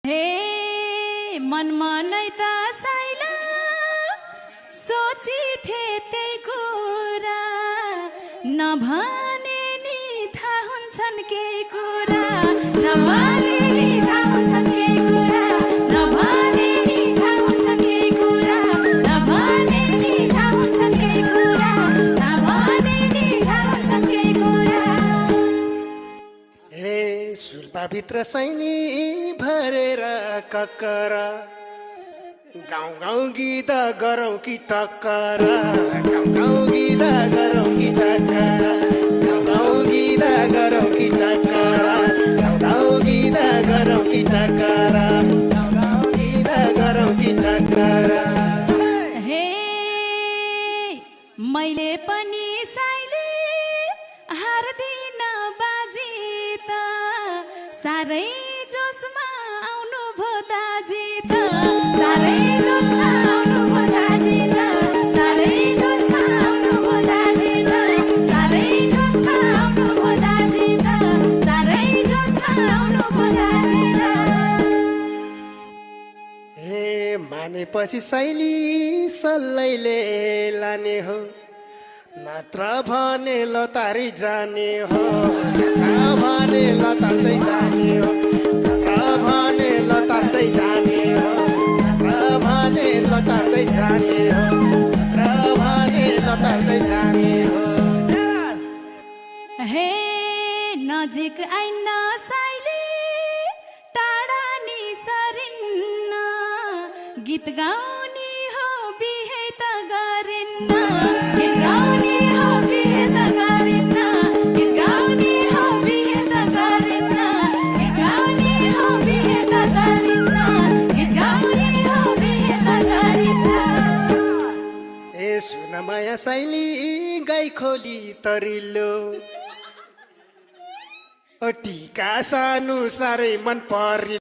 हे मनमा नै त साइला सोची थे त्यही कुरा नभने नि थाहा हुन्छन् केही कुरा नभने नि थाहा हुन्छन् केही कुरा नभने नि थाहा हुन्छन् केही कुरा नभने नि थाहा हुन्छन् केही कुरा नभने नि थाहा हुन्छन् केही कुरा। हे सुल्पाभित्र सैनी भरेर ककरा गाउँ गाउँ गीत गरौँ कि टक्करा गाउँ गाउँ गीत गरौँ कि टक्करा गाउँ गाउँ गीत गरौँ कि टक्करा गाउँ गाउँ गीत गरौँ कि टक्करा गाउँ गाउँ गीत गरौँ कि टक्करा। हे मैले पनि साइले हार्दिन बाजी त साह्रै जोसमा आउनु भो दाजी त साह्रै जोसमा आउनु भो दाजी त साह्रै जोसमा आउनु भो दाजी त साह्रै जोसमा आउनु भो दाजी त साह्रै जोसमा आउनु भो दाजी त। हे मानेपछि शैली सल्लैले लाने हो नत्र भने लतारी जाने हो नत्र भने लतार्दै जाने हो नत्र भने लतार्दै जाने हो नत्र भने लतार्दै जाने हो नत्र भने लतार्दै जाने हो। हे नजिक आइन साइले टाढा नि सरिन्न गीत गाउने हो बिहे त गरिन्न गीत गाउने हो बिहे त गरिन्न गीत गाउने हो बिहे त गरिन्न गीत गाउने हो बिहे त गरिन्न गीत गाउने हो बिहे त गरिन्न। ए सुन माया शैली गाई खोली तरिलो टिका सानु साह्रै मन परि